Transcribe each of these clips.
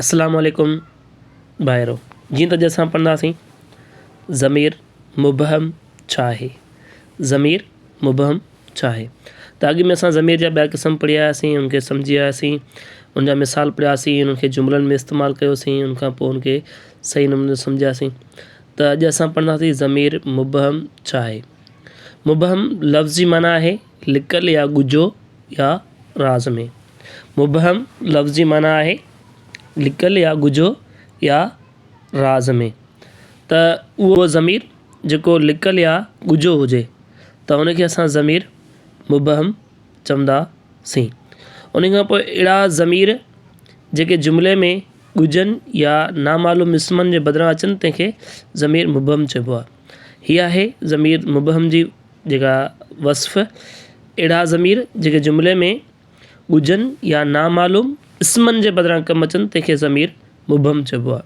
السلام عليڪم ڀائرو جيئن ته اڄ اسان پڙهنداسين ضمير مبهم ڇا آهي ضمير مبهم ڇا آهي ته اڳ ۾ اسان ضمير جا ٻيا قسم پڙهي آياسين ان کي سمجهي آياسين ان جا مثال پڙهياسين انهن کي جملن ۾ استعمال ڪيوسين ان کان پوء ان کي صحيح نموني سمجهياسين ته اڄ اسان پڙهنداسين ضمير مبهم ڇا آهي مبهم لفظ جي معنيٰ آهي لڪل يا ڳجهو يا راز ۾. مبهم لفظ جي معنيٰ آهي لڪل يا ڳجهو يا راز ۾. ته اهو ضمير جيڪو لڪل يا ڳجهو هجي ته ان کي اسان ضمير مبهم چونداسين. ان کان پوء اهڙا ضمير جيڪي جملي ۾ ڳجهن يا نامعلوم اسمن جي بدران اچن تنهن کي ضمير مبهم چئبو آهي. هي آهي ضمير مبهم جي جيڪا وصف، اهڙا ضمير جيڪي جملي ۾ ڳجهن يا نامعلوم اسمن جي بدران ڪم اچن تنهن کي ضمير مبهم چئبو آهي.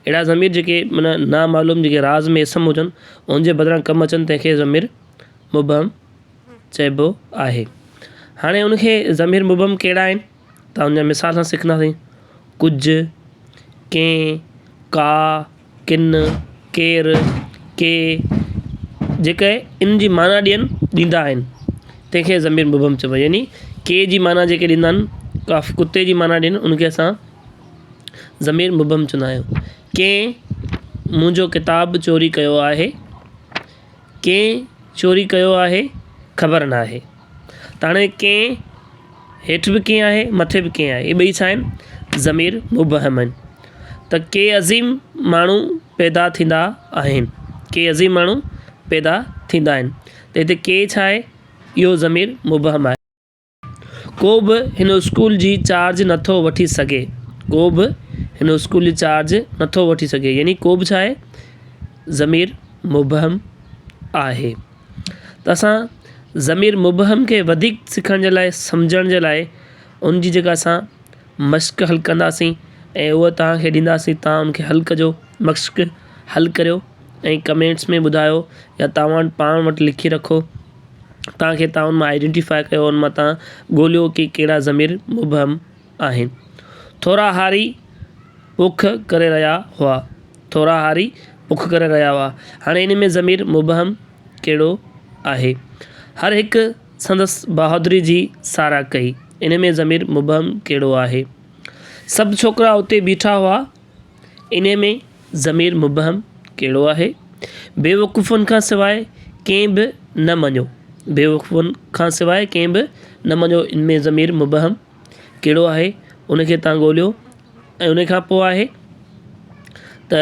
اهڙا ضمير جيڪي معنيٰ نامعلوم جيڪي راز ۾ اسم هجن ان جي بدران ڪم اچن تنهن کي ضمير مبهم چئبو آهي. هاڻي ان کي ضمير مبهم ڪهڙا آهن ته ان جا مثال سان سکنداسين. ڪجهه، ڪنهن، ڪا، ڪن، ڪير، ڪي، جيڪي ان جي معنيٰ ڏين ڏيندا آهن تنهن کي ضمير مبهم چئبو آهي يعني ڪي جي معنيٰ جيڪي ڏيندا آهن ڪاف ڪتي جي معنيٰ ڏين ان کي اسان ضمير مبهم چوندا آهيون ڪنهن منهنجو ڪتاب چوري ڪيو آهي ڪنهن چوري ڪيو آهي خبر نه آهي ته هاڻي ڪنهن هيٺ به ڪنهن آهي مٿي به ڪنهن آهي اهي ٻئي ڇا آهن ضمير مبهم آهن ته ڪي عظيم ماڻهو پيدا ٿيندا آهن ڪي عظيم ماڻهو پيدا ٿيندا آهن ته هتي ڪي ڇا آهي اهو ضمير مبهم آهي ڪو به هن اسڪول جي چارج نٿو وٺي سگهي ڪو به هن اسڪول جي چارج نٿو وٺي سگهي يعني ڪو به ڇا آهي ضمير مبهم آهي ته اسان ضمير مبهم کي وڌيڪ سکڻ جي لاء سمجهڻ جي لاء ان جي جيڪا اسان مشق حل ڪنداسين ۽ اها توهان کي ڏينداسين توهان ان کي حل ڪجو مشق حل ڪريو ۽ ڪمينٽس ۾ ٻڌايو يا توهان پاڻ وٽ لکي رکو توهان کي توهان ان مان آئيڊينٽيفائي ڪيو ان مان توهان ڳوليو ڪي ڪهڙا ضمير مبهم آهن. ٿورا هاري پوک ڪري رهيا هئا. ٿورا هاري پوک ڪري رهيا هئا. هاڻي ان ۾ ضمير مبهم ڪهڙو آهي؟ هر هڪ سندس بهادري جي ساراهه ڪئي. ان ۾ ضمير مبهم ڪهڙو آهي؟ سڀ ڇوڪرا اتي بيٺا هئا. انهيء ۾ ضمير مبهم ڪهڙو آهي؟ بيوقوفن کان سواء ڪنهن به نه مڃيو. بيوقوفن کان سواء ڪنهن به نه مڃيو ان ۾ ضمير مبهم ڪهڙو آهي؟ ان کي توهان ڳوليو ۽ ان کان پوء آهي ته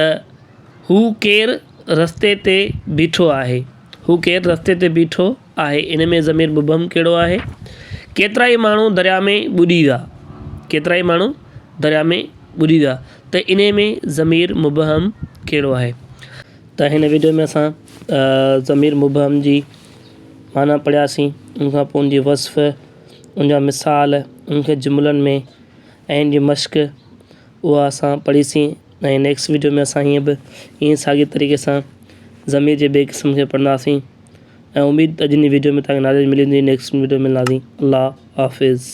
هو ڪير رستي تي بيٺو آهي؟ هو ڪير رستي تي بيٺو آهي؟ ان ۾ ضمير مبهم ڪهڙو آهي؟ ڪيترائي ماڻهو درياء ۾ ٻڏي ويا. ڪيترائي ماڻهو درياء ۾ ٻڏي ويا ته انهي ۾ ضمير مبهم ڪهڙو آهي؟ ته هن وڊيو ۾ اسان ضمير مبهم جي معنيٰ پڙهياسين ان کان پوء ان جي وصف ان جا مثال ان کي جملن ۾ ۽ ان جي مشق اها اسان پڙهيسين ۽ نيڪسٽ وڊيو ۾ اسان هيئن به ائين ساڳي طريقي سان ضمير جي ٻئي قسم کي پڙهنداسين ۽ اميد ته اڄ جي وڊيو ۾ توهان کي ناليج ملي ويندي نيڪسٽ وڊيو ۾ ملنداسين الله حافظ.